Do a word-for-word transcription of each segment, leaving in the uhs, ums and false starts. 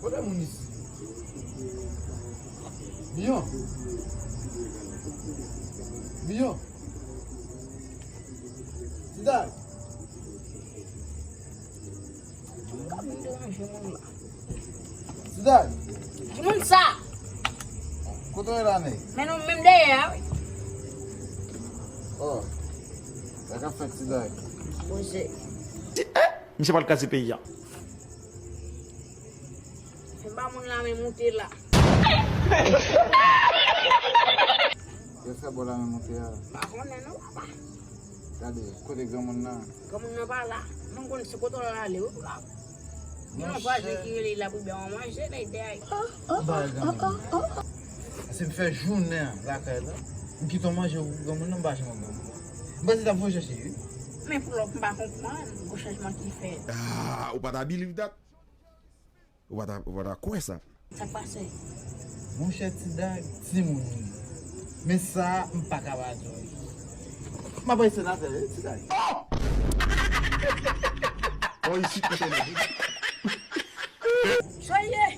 Kote moun isi? Biyon. Biyon. Ti Dag. Ti Dag. Ki moun sa? Kote w ye la, nèg? Men nou menm dèyè a, wi. Oh. Sa k ap fèt, Ti Dag? Poze. Misye pral kraze peyi a. Se pa moun la men moute la. Kiyès k ap ba w la men moute a? M pa konnen non, papa. Gade, kote granmoun nan? Granmoun nan pa la. Mwen konn se kote l ale, wi, la. Gen yon vwazen ki rele l ap ribe yon manje, nèg dèyè. Ou pa wè granmoun nan? Se m fè jounen an lakay la. M kite w manje pou granmoun nan, m pa janm wè granmoun nan. M panse t ap voye chèche, wi. Men pou lòt, m pa konprann gwo chanjman ki fèt. Ah, ou pa ta believe that? Ou pa ta, ou pa ta kwè sa. Sa k pase? Monchè, Ti Dag, timoun ou ye. Men sa, m pa ka pa di w. M ap bay senatè, wi, Ti Dag. Oh, isi, kote nèg. Sa ye?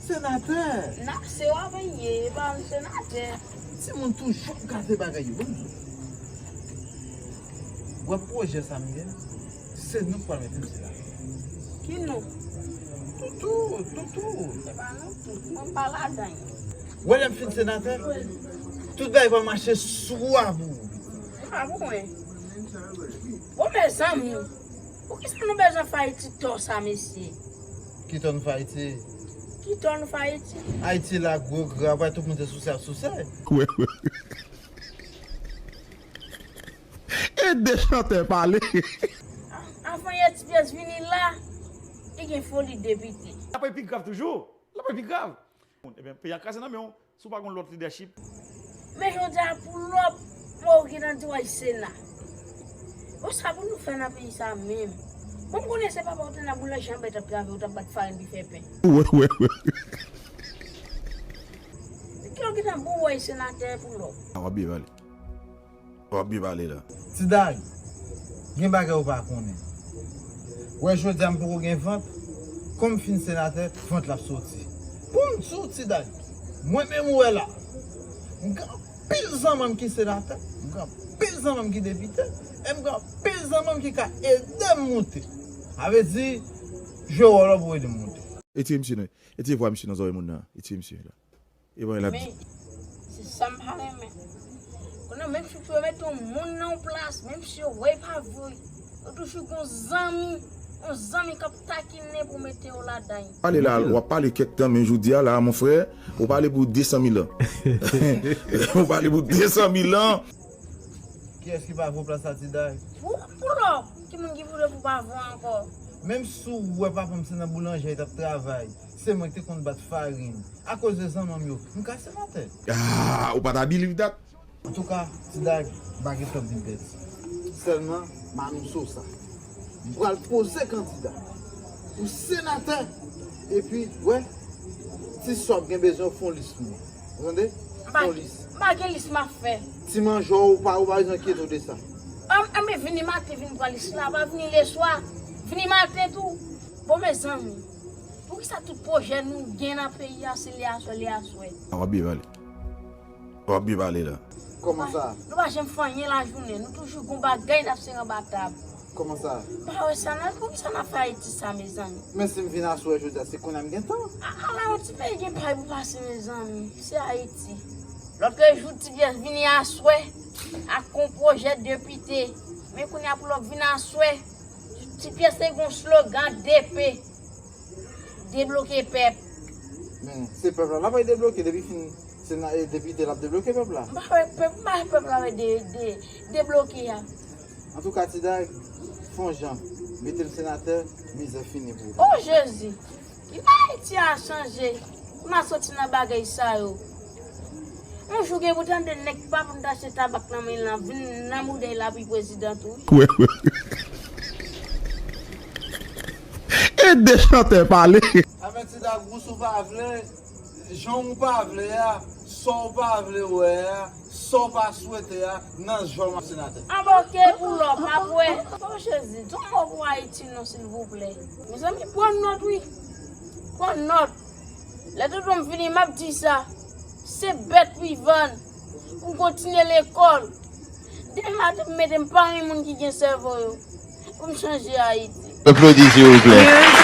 Senatè. Na, se w ap ye, e pa senatè. Timoun toujou gate bagay yo, bon. Wè pwojè sa m gen, se nou k pral mete misye la. Ki nou? Toutou, Toutou. Se pa nou tout, mwen pa ladan. Wè lè m fin senatè, tout bagay pral mache swa pou ou. A pou mwen. Bon, mezanmi, poukisa nou bezwen fè Ayiti tò sa, mesye? Ki tò nou fè Ayiti? Ki tò nou fè Ayiti? Ayiti la gwo gra, wè tout moun se souse ap souse. Wè, wè. Ede chantè pale. Avan yè Ti Pyès vini la, li gen foli depite. L ap pi grav toujou. L ap pi grav. Ebyen, peyi a kraze nan men w, si w pa gen lòt lidèchip. Men jodi a, pou lòp, mwen ou gentan di w al Sena. Bon, sa pou nou fè nan peyi sa menm? Bon, m konnen se papa w te nan boulanje anba t ap travay, ou t ap bat farin pou fè pen. Wè, wè, wè. Ki yo gentan bon w al senatè pou lòp? A w ap byen pale. W ap byen pale la. Ti Dag, gen bagay ou pa konnen. Wè, jodi a m poko gen vant, kòm m fin senatè, vant la ap soti. Pou m di w, Ti Dag, mwen menm ou wè la, m gen anpil zanmanm ki senatè, m gen anpil zanmanm ki depite, e m gen anpil zanmanm ki ka ede m moute. Sa vle di, jwe wòl ou pou ede m moute. Retire misye nan, retire vwa misye nan zòrèy moun nan, retire misye la. E bon, l ap di. Men, se sa m pa renmen. Konnen menm si yo mete yon moun nan yon plas, menm si yo wè pa vre, yo toujou gon zanmi, yon zanmi k ap takinen pou mete yo ladan. Pale la, w ap pale kèk tan, men jodi a la, mon frè, ou pale pou de san mil an. Ou pale pou de san mil an. Kiyès ki pa vle plas la, Ti Dag? Pou, pou lòp, ki moun ki vle pou pa vle ankò? Menm si w wè papa m se nan boulanjè li t ap travay, se mwen ki te konn bat farin. Akoz de zanmanm yo, m ka senatè. Ah, ou pa ta believe that? Antouka, Ti Dag, m pa gen tan pou m pèdi. Sèlman, m anonse w sa. M pral poze kandida pou senatè. Epi, wè, ti sòb gen bezwen w fè yon lis pou mwen. Ou tande? Fè yon lis. M pa gen lis m ap fè. Ti manjò ou pa, ou pa bezwen enkyete w de sa. An, anben vini maten, vin pran lis la, pa vini leswa. Vini maten tou. Bon, mezanmi, poukisa tout pwojè nou gen nan peyi a, se lè aswè, lè aswè? A w ap byen pale. W ap byen pale la. Kòman sa? Nou pa janm fè anyen lajounen, nou toujou gon bagay n ap sere anba tab. Kòman sa? M pa wè sa nan, poukisa n ap fè Ayiti sa, mezanmi? Men si m vin aswè jodi a, se kounye a m gen tan. A, ala yon ti peyi gen pay pou pase, mezanmi. Se Ayiti. Lòt jou, Ti Pyès vini aswè ak yon pwojè depite. Men kounye a pou lòt vin aswè, Ti Pyès te gen yon slogan D P. Debloke pèp. Men, se pèp la, l ap debloke depi fin, se nan, e, depite l ap debloke pèp la. M pa wè pèp, m pa wè pèp la wè de, de, debloke a. Antouka, Ti Dag, fè yon jan, mete l senatè, mizè fini pou ou. O Jezi! Ki Ayiti a chanje? M a soti nan bagay sa yo. Yon jou gen pou tande nèg pa pou m t achte tabak nan men l lan vin nan boudèy la pou prezidan tou. Wè, wè. Ede chantè pale. Avèti Dagous ou pa vle, jan ou pa vle a, sa w pa vle wè a, sa w pa swete a, nan jòm senatè. Anba oke pou lòp, apre. O Jezi, di yon mo pou Ayiti non, silvouplè. Mezanmi, pran nòt, wi. pran nòt. Lè tonton m fini, m ap di sa. Se bèt pou l vann. Pou m kontinye lekòl. Demen maten, m mete m pami moun ki gen sèvo yo. Pou m chanje Ayiti. Aplodi, silvouplè.